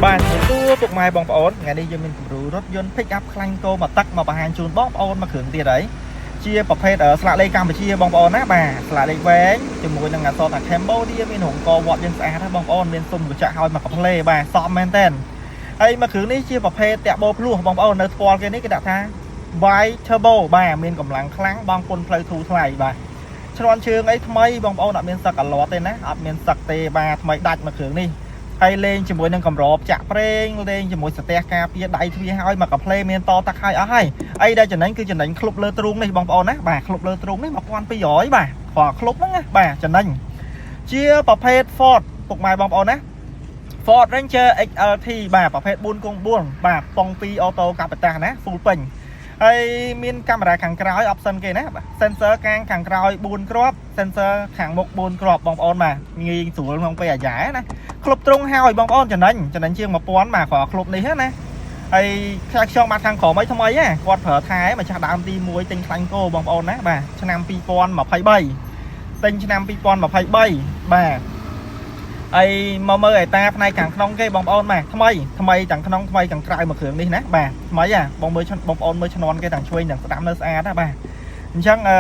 បាទជំរាបសួរពុកម៉ែបងប្អូនថ្ងៃនេះយើងមានគំរូរថយន្ត pick up ខ្លាញ់គោមកទឹកមកបង្ហាញជូនបងប្អូនមួយគ្រឿងទៀតហើយជាប្រភេទស្លាកលេខកម្ពុជាបងប្អូនណាបាទស្លាកលេខវែងជាមួយនឹងអក្សរថា Cambodia មានរោងកវត្តយើងស្អាតណាបងប្អូនមានស៊ុមកញ្ចក់ឲ្យមកកាផ្លេបាទសមមែនតើហើយមួយគ្រឿងនេះជាប្រភេទតាក់បោភ្លោះបងប្អូននៅថ្ពាល់គេនេះគេដាក់ថា Bi Turbo បាទមានកម្លាំងខ្លាំងបងពុនផ្លូវធូរថ្លៃបាទឈ្នាន់ជើងអីថ្មីបងប្អូនអត់មានសឹកអាលាត់ទេណាអត់មានសឹកទេបាទថ្មីដាច់មួយគ្រឿងនេះ ហើយលេងជាមួយនឹងកម្របចាក់ប្រេងលេងជាមួយស្ទះការពារដៃទ្វារហើយមកកាផ្លេមានតទឹកហើយអស់ហើយអីដែលចំណេញគឺចំណេញក្លុបលើទ្រូងនេះបងប្អូនណាបាទក្លុបលើទ្រូងនេះ1200បាទគ្រាន់ក្លុបហ្នឹងណាបាទចំណេញជាប្រភេទ Ford ពុកម៉ែបងប្អូនណា Ford Ranger XLT បាទប្រភេទ4គង់4បាទប៉ុង2អូតូកាប៉ាតាស់ណា full ពេញហើយមានកាមេរ៉ាខាងក្រោយ option គេណាបាទ sensor កាងខាងក្រោយ4គ្រាប់ sensor ខាងមុខ4គ្រាប់បងប្អូនបាទងាយស្រួលក្នុងពេលអាយ៉ែណា ក្លុបត្រង់ហើយបងប្អូនចំណេញចំណេញជាង1000បាទគ្រាន់ក្លុបនេះណាហើយខ្សែខ្យងបាត់ខាងក្រោមអីថ្មីហ៎គាត់ប្រើថែម្ចាស់ដើមទី1ទិញខ្លាញ់គោបងប្អូនណាបាទឆ្នាំ2023ទិញឆ្នាំ2023បាទហើយមកមើលឯតាផ្នែកខាងក្នុងគេបងប្អូនបាទថ្មីថ្មីទាំងក្នុងថ្មីខាងក្រៅមួយគ្រឿងនេះណាបាទថ្មីហ่ะបងមើលបងប្អូនមើលឈ្នាន់គេទាំងឆ្វេងទាំងស្ដាំនៅស្អាតណាបាទអញ្ចឹងអឺ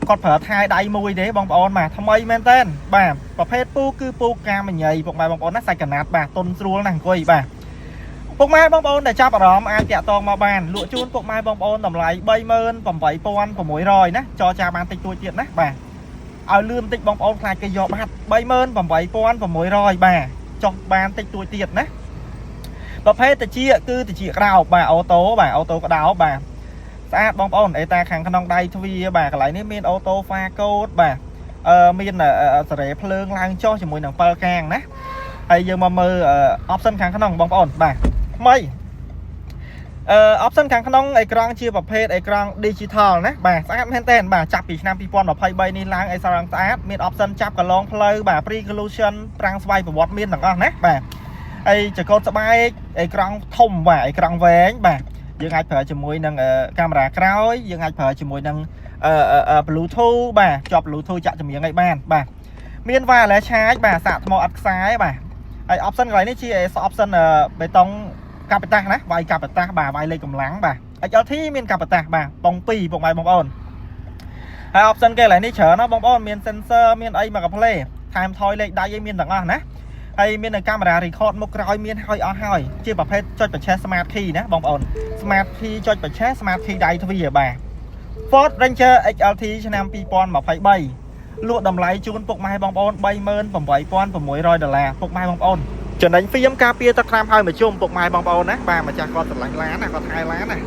គាត់ប្រើថែដៃមួយទេបងប្អូនបាទថ្មីមែនតើបាទប្រភេទពូគឺពូកាមញីពុកម៉ែបងប្អូនណាសាច់កណាត់បាទតុនស្រួលណាស់អង្គុយបាទពុកម៉ែបងប្អូនដែលចាប់អារម្មណ៍អាចតាក់ទងមកបានលក់ជូនពុកម៉ែបងប្អូនតម្លៃ38,600ណាចរចាបានតិចតួចទៀតណាបាទឲ្យលឿនបន្តិចបងប្អូនខ្លាចគេយកបាត់38,600បាទចុះបានតិចតួចទៀតណាប្រភេទតិចគឺតិចក្រោបបាទអូតូបាទអូតូក្តោបបាទស្អាតបងប្អូនអេតាខាងក្នុងដៃទ្វារបាទកន្លែងនេះមានអូតូហ្វាកូតបាទអឺមានសេរីភ្លើងឡើងចុះជាមួយនឹង7កាងណាហើយយើងមកមើល option ខាងក្នុងបងប្អូនបាទថ្មីអឺ option ខាងក្នុងអេក្រង់ជាប្រភេទអេក្រង់ digital ណាបាទស្អាតមែនតើបាទចាប់ពីឆ្នាំ2023នេះឡើងអេក្រង់ស្អាតមាន option ចាប់កន្លងផ្លូវបាទ pre collision ប្រាំងស្វ័យប្រវត្តិមានទាំងអស់ណាបាទហើយចកោតស្បែកអេក្រង់ធំបាទអេក្រង់វែងបាទយើងអាចប្រើជាមួយនឹងកាមេរ៉ាក្រោយយើងអាចប្រើជាមួយនឹងអឺ Bluetooth បាទជាប់ Bluetooth ចាក់ចម្រៀងអីបានបាទមាន wireless charge បាទសាកថ្មឥតខ្សែបាទហើយ option កន្លែងនេះជា option បេតុងកាប៉ាតាស់ណាវាយកាប៉ាតាស់បាទវាយលេខកម្លាំងបាទ XLT មានកាប៉ាតាស់បាទប៉ុង2ពុកម៉ែបងប្អូនហើយ option គេកន្លែងនេះច្រើនណាស់បងប្អូនមាន sensor មានអីមកកាផ្លេថែមថយលេខដៃអីមានទាំងអស់ណាហើយមានកាមេរ៉ា record មុខក្រោយមានហើយអស់ហើយជាប្រភេទចុចបញ្ឆេះ smart key ណាបងប្អូន smart key ចុចបញ្ឆេះ smart key ដៃទ្វារបាទ Ford Ranger XLT ឆ្នាំ2023លក់តម្លៃជូនពុកម៉ែបងប្អូន38,600ដុល្លារពុកម៉ែបងប្អូនចំណេញហ្វៀមការពារទឹកថ្នាំហើយមកជុំពុកម៉ែបងប្អូនណាបាទម្ចាស់គាត់ស្រឡាញ់ឡានណាគាត់ថែឡានណាឥ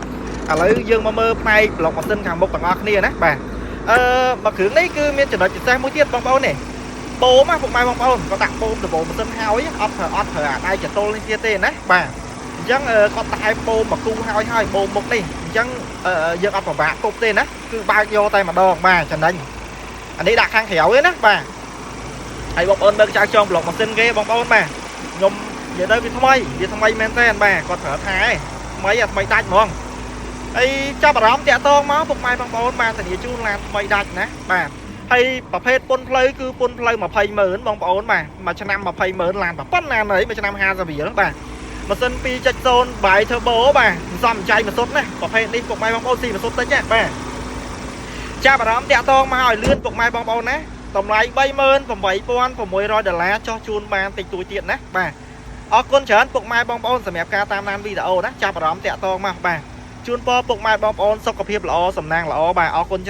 ឡូវយើងមកមើលផ្នែកប្លុកម៉ាស៊ីនខាងមុខទាំងអស់គ្នាណាបាទអឺមួយគ្រឿងនេះគឺមានចំណុចពិសេសមួយទៀតបងប្អូននេះបូមណាពុកម៉ែបងប្អូនគាត់ដាក់បូមដំបូងម៉ាស៊ីនហើយអត់ប្រើអត់ប្រើអាដៃចតុលនេះទៀតទេណាបាទអញ្ចឹងគាត់តែបូមមកគូហើយហើយបូមមុខនេះអញ្ចឹងយើងអត់ពិបាកគប់ទេណាគឺបើកយកតែម្ដងបាទចំណេញអានេះដាក់ខាងក្រៅទេណាបាទហើយបងប្អូនបើកចៅចងប្លុកម៉ាស៊ីនគេបងប្អូនបាទខ្ញុំនិយាយទៅវាថ្មីវាថ្មីមែនតើបាទគាត់ប្រើថែថ្មីអាថ្មីដាច់ហ្មងហើយចាប់អារម្មណ៍តាក់តងមកពុកម៉ែបងប្អូនបាទធានាជូនឡានថ្មីដាច់ណាបាទហើយប្រភេទពុនផ្លូវគឺពុនផ្លូវ20ម៉ឺនបងប្អូនបាទមួយឆ្នាំ20ម៉ឺនឡានប៉ុណ្ណាណីមួយឆ្នាំ50រៀលបាទម៉ាស៊ីន2.0 bi turbo បាទសំចៃម៉ាសុតណាប្រភេទនេះពុកម៉ែបងប្អូនស៊ីម៉ាសុតតិចណាបាទចាប់អារម្មណ៍តាក់តងមកឲ្យលឿនពុកម៉ែបងប្អូនណាតម្លៃ38,600ដុល្លារចោះជូនបានតិចតួចទៀតណាបាទអរគុណច្រើនពុកម៉ែបងប្អូនសម្រាប់ការតាមដានវីដេអូណាចាប់អារម្មណ៍តាក់ទងមកបាទជូនពរពុកម៉ែបងប្អូនសុខភាពល្អសំណាងល្អបាទអរគុណ